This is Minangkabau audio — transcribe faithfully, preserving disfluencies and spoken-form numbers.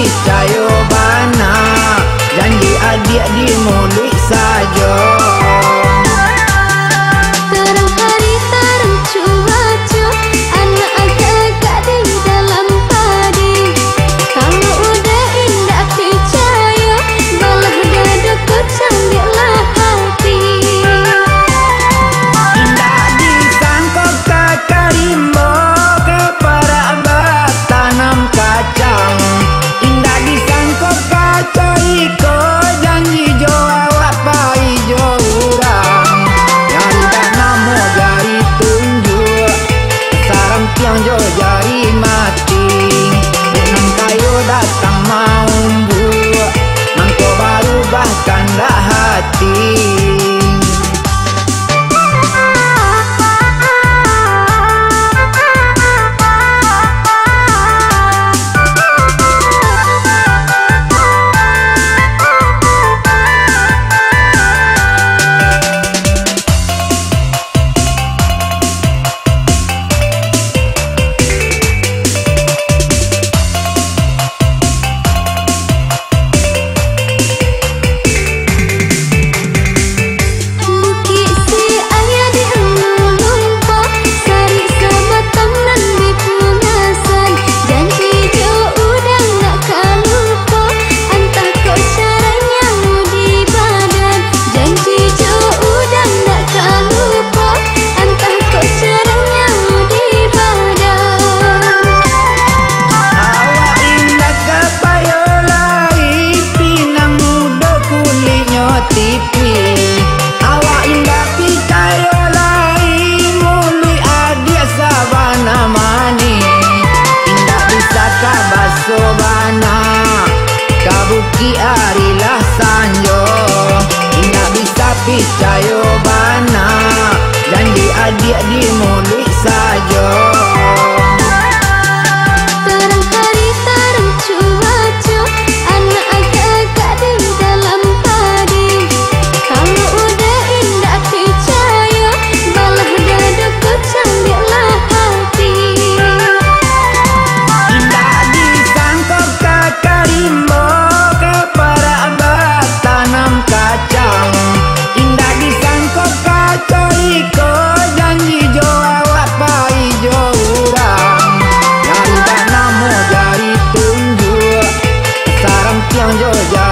Picayo bana, janji adiak di muluik sajo. Tarang hari, tarang cuaco, anak agak-agak di dalam padi. Kalau udah indak picayo, balah dado ko cambiaklah hati. Indak disangko ka karimbo, ka parak batanam kacang. Indak disangko kaco iko, janji jo awak pai jo urang. Nyari bak namo jari tunjuak, sarampiang jo jari mati. Dek nan kayo datang maumbuak, mangko barubah kandak hati. Bukik si ayah di Ulu Lumpo, sarik sabatang nan di Pungasan. Janji jo udang nak ka lupo, antah kok caranya di badan. Janji jo udang nak ka lupo, antah kok caranya di badan. Awak indak ka payo lai, pinang mudo kuliknyo tipih. Awak indak picayo lai, muluik adiak sabana manih. Indak bisa ka baso bana, ka bukik ari lah sanjo. Indak bisa picayo bana, janji adiak di muluik sajo. Tarang hari, tarang cuaco, anak agak-agak di dalam padi. Kalau udah indak picayo, balah dado ko cambiaklah hati. Indak disangko ka karimbo, ka parak batanam kacang. Indak disangko kaco iko, janji jo awak pai jo urang. Nyari bak namo jari tunjuak, sarampiang jo jari